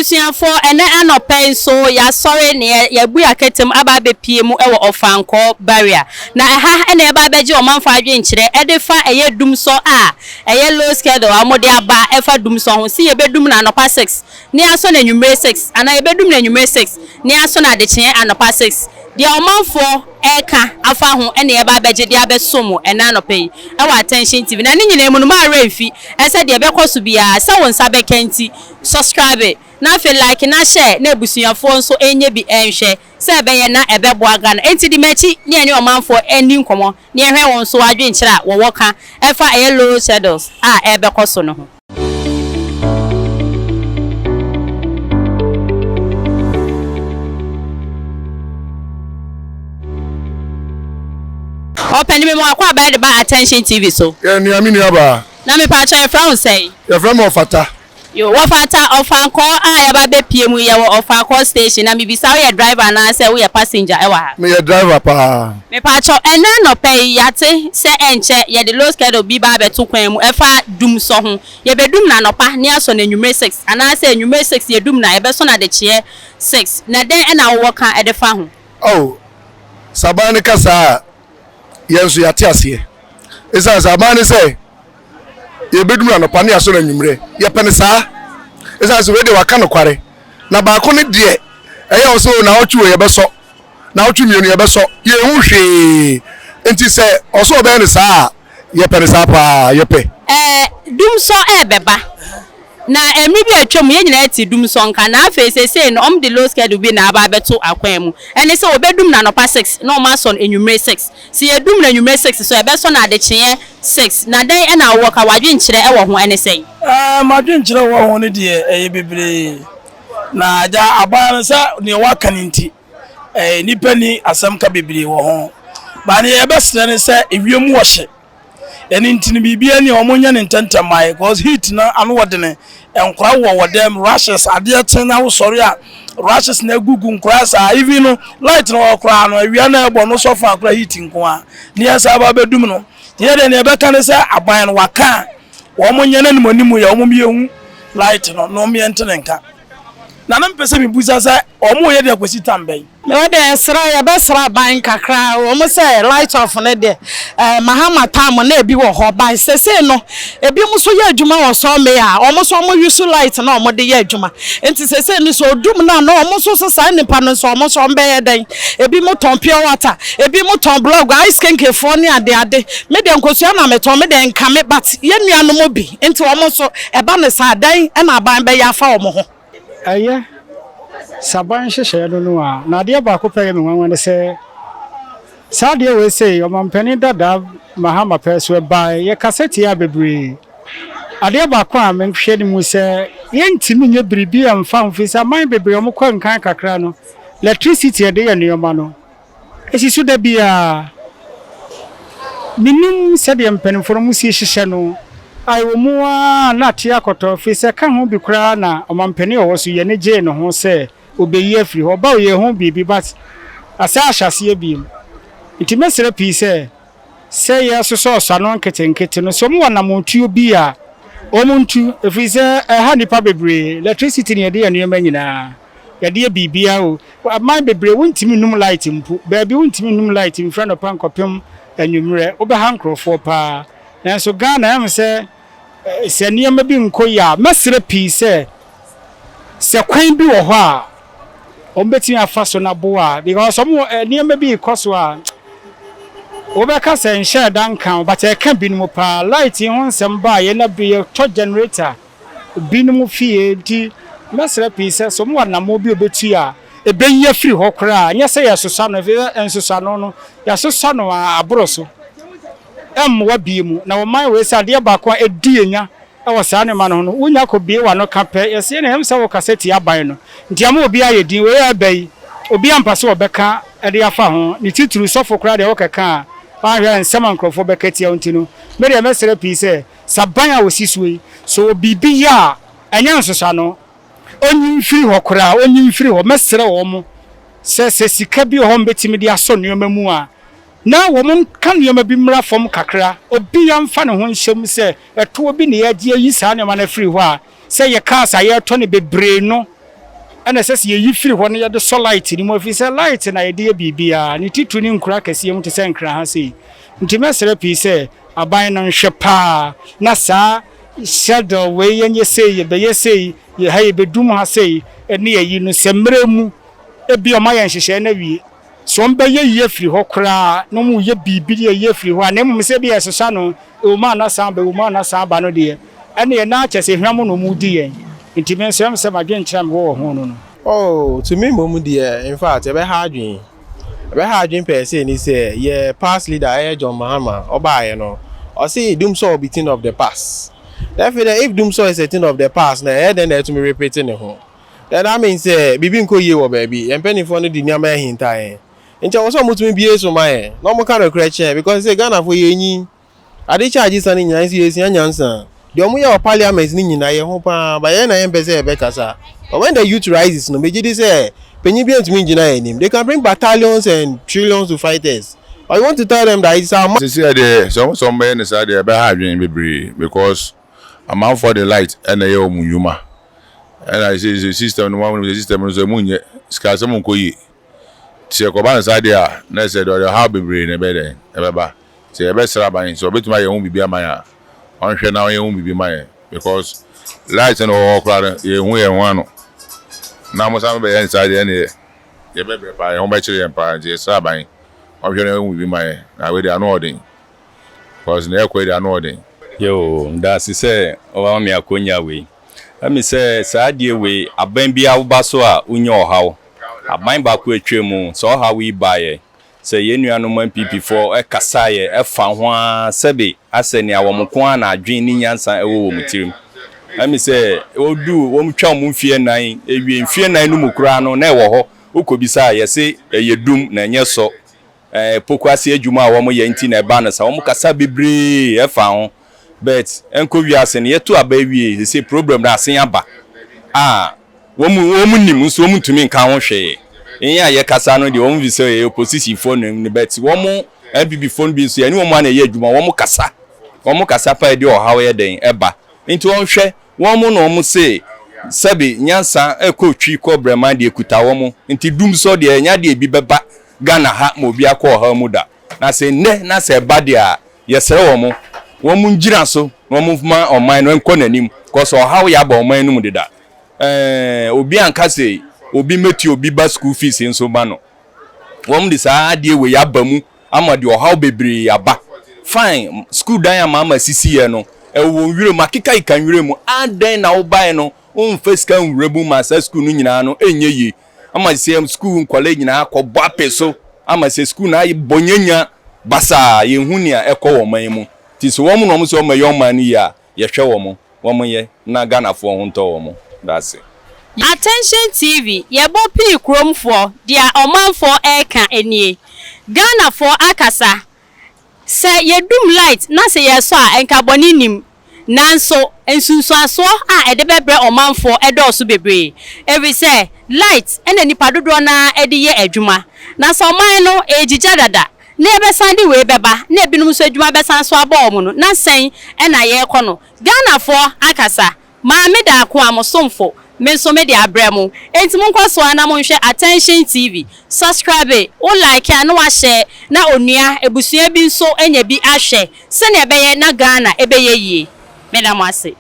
Abusuafoɔ, ɛnnɛ anɔpa yi nso yɛasɔre na yɛabu yɛn akatam aba abɛpue mu wɔ Ɔfankɔɔ Barrier. Na ɛha na yɛba abɛgye ɔmanfoɔ adwenkyerɛ de fa ɛyɛ dumsɔ a ɛyɛ low schedule a wɔde aba ɛfa dumsɔ ho. Se yɛbɛdum no anɔpa 6 na yɛasɔ no anwummere 6 anaa yɛbɛdum no anwummere 6 na yɛasɔ no adekyeɛ anɔpa 6. Deɛ ɔmanfoɔ reka afa ho na yɛreba abɛgye de abɛso mo ɛnnɛ anɔpa yi wɔ Attention TV. Na ne nyinaa mu no, mo awerɛ mfi sɛ deɛ ɛbɛkɔ so biara, sɛ wo nsa bɛka nti, subscribe na afei like na share na abusuafoɔ nso nyɛ bi nhwɛ sɛ ɛbɛyɛ na ɛbɛboa Ghana. Enti di m'akyi ne yɛne ɔmanfoɔ nni nkɔmmɔ na yɛnhwɛ wɔn nso adwenkyerɛ a wɔwɔ ka ɛfa ɛyɛ load schedules a ɛrebɛkɔ so no ho. Ɔpɛni me mu akɔ aban de ba Attention TV so. Yɛ nua me nua baa. Na me pakyɛ yɛfrɛ wo sɛn? Yɛfrɛ me Ɔfata. Yo, Wɔfata, Ɔfankɔɔ a yɛaba abɛpie mu yi, yɛwɔ Ɔfankɔɔ station, na mebisa woyɛ driver anaa sɛ woyɛ passenger wɔ ha? Meyɛ driver paa. Mepakyɛw, ɛnnɛ anɔpa yi, yɛate sɛ ɛnkyɛ yɛde load schedule bi ba abɛto kwan mu ɛfa dumsɔ ho. Yɛbɛdum no anɔpa na yɛasɔ no anwummere six, anaasɛ anwummere six yɛdum no a, yɛbɛsɔ no adekyeɛ six. Na dɛn na wowɔ ka de fa ho? Oh, sɛ aban no ka saa a, yɛn nso yɛate aseɛ. Ɛsiane sɛ aban no sɛ yɛbɛduru anɔpa ne yɛasɔ no anwummerɛ, yɛpɛ no saa. Ɛsiane sɛ wei deɛ waka nokware. Na baako no deɛ, ɛyɛ wɔ sɛ o naawɔtwe wei yɛbɛsɔ, naawɔtwe mmienu yɛbɛsɔ, yɛnhu hwee. Nti sɛ ɔsɛ ɔbɛyɛ no saa a, yɛpɛ no saa paa, yɛpɛ. Ɛɛ, dumsɔ ɛrebɛba. Na mmere bi a atwam, yɛn nyinaa te dumsɔ nka, na afei seesei no, wɔde load schedule bi na aba abɛto akwan mu. Ɛne sɛ wɔbɛdum no anɔpa six na wɔasɔ no anwummere six. Sɛ yɛdum no anwummere six nso a, yɛbɛsɔ no adekyeeɛ six. Na dɛn na wowɔ ka? W'adwenkyerɛ wɔ ho ne sɛn? Ɛɛ, m'adwenkyerɛ wɔ ho no deɛ, ɛyɛ bebree. Na agya, aban no sɛ deɛ wɔaka no nti, ɛɛ, nnipa nni asɛm ka bebree wɔ ho. But deɛ yɛbɛsrɛ ne sɛ, ewiem wɔ hye. Ɛno nti no biribiara ni a wɔn nyɛ no ntɛntɛm ma yɛ cause heat no ano wɔ dene nkora wɔ wɔ dɛm rashes adeɛ kye na wosɔre a rashes na egugu nkora saa even no light no wɔ koraa no awia na ɛbɔ no sɔ fa koraa heat nko a ne yɛn saa ba bɛdum no yɛ deɛ ne yɛbɛka ne sɛ aban no waka a wɔn nyɛ no anim anim yɛ wɔn yɛhu light no na wɔn yɛ ntene nka na ne mpɛ sɛ mebusa sɛ wɔn yɛ deɛ kwasi tam bɛn. Me deɛ srɛ yɛbɛsrɛ aban kakra wɔn sɛ light off no deɛ ɛɛ Mahama time na ebi wɔ hɔ but sesei no ebi mo nso yɛ adwuma wɔ sawmill a wɔn nso wɔn use light na wɔn de yɛ adwuma nti sesei no sɛ odum no a na wɔn nso so saa nipa no nso wɔn nso wɔn bɛyɛ dɛn ebi mo tɔn pure water ebi mo tɔn blog ice kenkefoɔ ne ade ade me deɛ nkosua na me tɔn me deɛ nka me but yɛn nuanom bi nti wɔn nso ɛba ne saa dɛn ɛna aban bɛyɛ afa wɔn ho. Ɛyɛ, sɛ aban nhyehyɛeɛ no no a, na adeɛ baako pɛ a ɛyɛ me nwanwa ne sɛ, saa adeɛ wei sei, ɔmampanin dada Mahama pɛ so ɛbaeɛ, yɛkasa tiaa bebree. Adeɛ baako a mehwɛ no mu sɛ, yɛntumi nyɛ biribi a mfa ho, firi sɛ aman bebree a wɔkɔ nkan kakra no, electricity a yɛde yɛ nneɛma no, Esi so da biara. Minnim sɛdeɛ mpanimfoɔ no si hyehyɛ no a ɛwɔ mu ara na ate akɔtɔ ɛfiri sɛ ka ho bi koraa na ɔmampanin a ɔwɔ so yi ani gyee ne ho sɛ ɔbɛyi afiri hɔ. Ɔba ɔyɛɛ ho biribi but asan ahyɛ aseɛ bio. Nti mɛsrɛ pii sɛ sɛ yɛresosɔ ɔsɔ ano nketenkete no sɛ wɔwɔ anammɔntuo bi a wɔntu ɛfiri sɛ ɛha nnipa bebree. Electricity na yɛde yɛ nneɛma nyinaa. Yɛde yɛ biribiara o. Aman bebree wontumi nnum light mpo. Baabi wontumi nnum light mfiri anɔpa nkɔpem anwummerɛ. Wobɛha nkorɔfoɔ paa. Nanso Ghana ɛyɛ me sɛ sɛ nneɛma bi nkɔ yie a, mɛsrɛ pii sɛ sɛ kwan bi wɔ hɔ a wɔbɛtumi afa so na aboa a because wɔn wɔ nneɛma bi rekɔ so a wobɛka sɛ nhyɛɛ da nka wo but ɛka binom paa. Light yi ho nsɛm baeɛ na bi yɛtɔ generator binom fie nti mɛsrɛ pii sɛ sɛ wɔwɔ anammɔn bi a wɔbɛtu a ɛbɛyi afiri hɔ koraa nyɛ sɛ yɛsesa no ɛfiri sɛ nsesano no yɛasesa no a aboro so ɛmmoa bie mu na ɔman wei sɛ adeɛ baako a ɛdi yɛn nya wɔ saa nneɛma no ho no wonya kɔbie w'ano ka pɛ yɛsɛ yɛn ɛm sɛ wokasa tia aban no nti ama obi ayɛ din wei a ɛba yi obi ampa sɛ ɔbɛka de afa ho ne titiri sɔfo koraa deɛ wokɛka a wanhwɛ nsɛm a nkurɔfoɔ bɛka tia wo nti no me deɛ mɛsrɛ pii sɛ Sɛ aban a osi so yi, sɛ ɔwɔ biribi yɛ a, ɛnyɛ nsosano. Ɔnyi mfiri hɔ koraa, ɔnyi mfiri hɔ. Mɛsrɛ wɔn sɛ, sɛ sika bi wɔ hɔ a wɔbɛtumi de asɔ nneɛma mu a, na wɔnka nneɛma bi mmra fam kakra. Obiara mfa ne ho nhyɛ mu sɛ ɛtoɔ bi na yɛregye ayi saa nneɛma no afiri hɔ a, sɛ ɛyɛ cars a yɛretɔ no bebree no. na ɛsɛ sɛ yɛyi firi hɔ na yɛde sɔ light no mu ɛfiri sɛ light na yɛde yɛ biribiara, ne titiriw ne nkuro akɛseɛ mu te sɛ Nkran ha sei. Nti mɛsrɛ pii sɛ aban no nhwɛ paa na saa schedule wei yɛnyɛ sei, yɛbɛyɛ sei, yɛ ha yɛbɛdum ha sei ne ayi no sɛ mmerɛ mu ebia wɔayɛ nhyehyɛeɛ no awie. Sɛ wɔbɛyɛ yi afiri hɔ koraa na wɔreyɛ biribi de ayi afiri hɔ a, na mmom sɛ ebia yɛsesa no, ɛwɔ mu a na san ba, ɛwɔ mu a na san ba no deɛ, ɛnneɛ na kyerɛ sɛ hwam na wɔredi yɛn. Nti me nso, ɛyɛ me sɛ m'adwenkyerɛ a mewɔ wɔ ho no no. Oh, to me mmom deɛ, in fact, ɛbɛha adwene. Ɛbɛha adwene pɛɛ sei ne sɛ, yɛ past leader ɛyɛ John Mahama, ɔbaeɛ no, ɔse Dumsor will be thing of the past. Na afei dɛ, if Dumsor is a thing of the past na ɛyɛ dɛn na ɛtumi repeat ne ho? Then that means sɛ biribi nkɔ yie wɔ baabi. Yɛn mpanimfoɔ no de nneɛma ahinta yɛn. Nti ɛwɔ sɛ wɔtumi bue so ma yɛn na wɔka nokorɛ kyerɛ yɛn because sɛ Ghanafoɔ yɛnyin. Ade kyɛ agye sa no nyinaa nso yɛsua nyansa. Deɛ wɔyɛ wɔ parliament no nyinaa yɛ ho paa but yɛn na yɛmpɛ sɛ yɛbɛkasa. But when the youth rises no megye di sɛ panyin biara ntumi ngyina yɛn anim. They can bring battalions and trillions to fight us but we want to tell them that it's our. Sisi deɛ sɛ wɔn sɛ wɔn bɛyɛ ne saa deɛ ɛbɛha adwene bebree because amanfoɔ de light ɛna ɛyɛ wɔn nnwuma. Ɛna sɛ system no wɔn system no nso ɛmu nyɛ sikasɛm nkɔ yie nti sɛ ɛkɔba no saa deɛ a na ɛsɛ deɛ ɔde ɔhaw bebree na ɛbɛyɛ dɛn ɛbɛba nti yɛbɛsrɛ aban sɛ ɔbɛtumi ayɛ ho biribi ama yɛn a ɔnhwɛ na ɔnyɛ ho biribi ma yɛn because light no wɔ hɔ koraa no yɛnhu yɛn ho ano na mo san bɛyɛ nsaa deɛ ɛneɛ yɛbɛbrɛ paa yɛn ho bɛkyere yɛn paa nti yɛsrɛ aban ɔnhwɛ na ɔnyɛ ho biribi ma yɛn na wei deɛ ano ɔden. Cause nea ɛkɔ yi deɛ ano ɔden. Yoo medase sɛ wama me akonya wei. Ɛmi sɛ saa adeɛ wei aban biara woba so a wonya ɔhaw. Aban baako atwa mu saa ɔhaw yi baeɛ sɛ yɛn nuanom NPP foɔ kasaeɛ ɛfa ho ara sɛbe asɛ nea wɔn nko ara na adwene ne nyansa ɛwɔ wɔn tirim. Ɛmi sɛ wɔdu wɔn twa wɔn mfeɛ nan ɛwie mfeɛ nan no mu koraa no na ɛwɔ hɔ wokɔbisa a yɛse ɛyɛ dum na ɛnyɛ sɔ. Eh pokuase adwuma a wɔn yɛ nti na ɛba no saa wɔn kasa bebree ɛfa ho but ɛnkɔ wiase no yɛto aba awie sese problem no asen aba a wɔn wɔn nim nso wɔn ntumi nka ho hwee yɛn a yɛkasa no deɛ wɔn fi sɛ yɛyɛ opposition foɔ no no but wɔn NPP foɔ no bi nso yɛne wɔn a na ɛyɛ adwuma wɔn kasa wɔn kasa pa ɛde ɔhaw yɛ dɛn ɛba nti wɔn hwɛ wɔn na wɔn se sɛbi nyansa ɛkɔ twi kɔ brɛman deɛ kuta wɔn nti dum sɔ deɛ ɛnya deɛ bi bɛba Ghana ha ma obi akɔ ɔhaw mu da. Na sɛ nnɛ na sɛ ɛba deɛ a, yɛsrɛ wɔn, wɔn ngyina so na wɔn mma ɔman no nkɔ n'anim cause ɔhaw yɛ aba ɔman no mu deda. Ɛɛ obi anka sɛ obi mmɛtua obi ba school fees nso ma no. Wɔn de saa adeɛ wei aba mu ama deɛ ɔhaw bebree aba. Fine, school dan a maama sisi yɛ no, ɛwɔ nwura mu, akekakeka nwura mu. Adɛn na wobaeɛ no womfa sika nwura mu ma saa school no nyinaa no ɛnyɛ yie? ama sɛ sukuu nkwadaa nyinaa akɔbɔ ape so ama sɛ sukuu no ayɛ bɔ nyanya basaa yɛnhu nea ɛkɔ wɔ ɔman yi mu nti sɛ wɔn na wɔn sɛ wɔn ɛyɛ ɔman no yie a yɛhwɛ wɔn wɔn yɛ na Ghanafoɔ ho ntɔ wɔn dase. Attention TV, yɛbɔ pii kuromfoɔ, deɛ ɔmanfoɔ reka nie. Ghanafoɔ akasa, Sɛ yɛdum light na sɛ yɛsɔ a, nka bɔne nnim. Nanso nsunsuansoɔ a ɛde bɛbrɛ ɔmanfoɔ dɔɔso bebree. Ɛfiri sɛ light na nnipa dodoɔ no ara de yɛ adwuma. Na sɛ ɔman no regyigya dada na yɛbɛsan de wei bɛba na ebinom nso adwuma bɛsan so abɔ wɔn no, na sɛn na yɛrekɔ no? Ghanafoɔ akasa. Maame Darkoa, mo somfo, me nso mede abrɛ mo. Enti monkɔ so ara na monhwɛ Attention TV. Subscribe, wo like a na wahyɛ na onua, abusua bi nso anya bi ahwɛ sɛnea ɛbɛyɛ na Ghana ɛbɛyɛ yie. Meda mo ase.